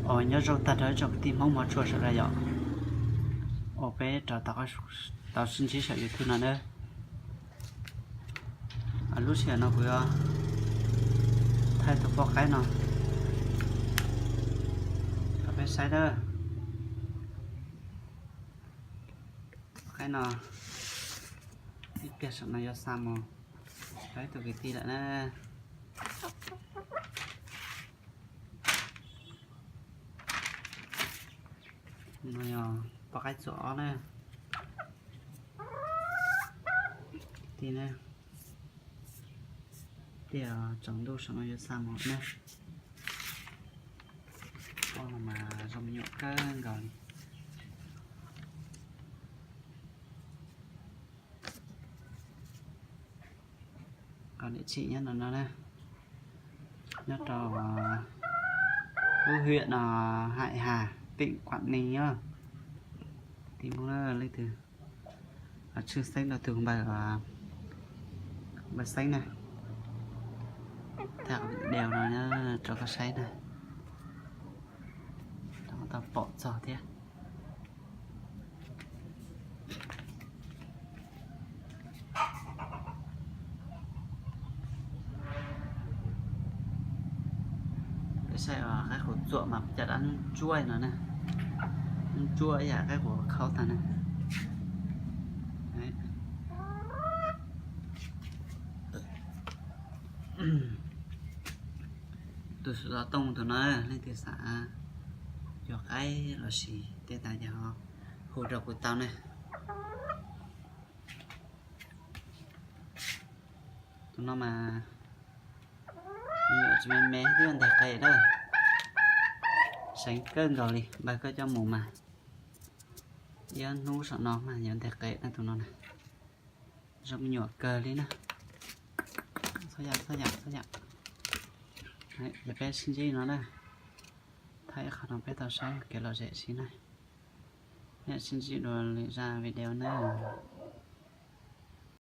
Os, nyob zoo tag nrho ib tsoom kwv tij Hmoob hmov tshua sawv daws yom. Os, peb rov tau sib ntsib saum YouTube no na. Lub sij hawm no kuv yuav thaij tus poj qaib no rau peb saib na. Poj qaib no ib pliag saum no yuav xa mus rau ib tug kwv tij lawm na. No yog poj qaib txuam ob na. Kwv tij na, tiaj tsaus ntuj saum no yuav xa mus na. Poj no mas zoo me nyuam kawg nkaus li. Qhov niam tsev nyob no no na, nyob rau lub huyện Hải Hà, tỉnh Quảng Ninh os. Tim Hmoob leej twg tshwj xeeb rau tus npawg, npawg Xeeb na, thaij video no rau koj saib na, rau koj tau pom txog thiab. Peb saib qaib qus txuam mas cas dab ntsuab no na, ntsuab ib yam qaib qus khaub tag na. Tus xov tooj tus no leej twg xav yuav qaib los sis tej tas yog hu rau kuv tau ne. Tus no mas me nyuam tsis me me twb nteg qe na. Seev kawg nkaus li, npawg koj coj mus mas ib hnub saum no mas yuav nteg qe na tus no na. Zoo me nyuam kawg li na. Txhob yam, txhob yam, txhob yam. Ces peb sib ntsib no na. Thaij ib qho no peb tau saib kev lom zem si na. Peb sib ntsib dua lwm zaj video na.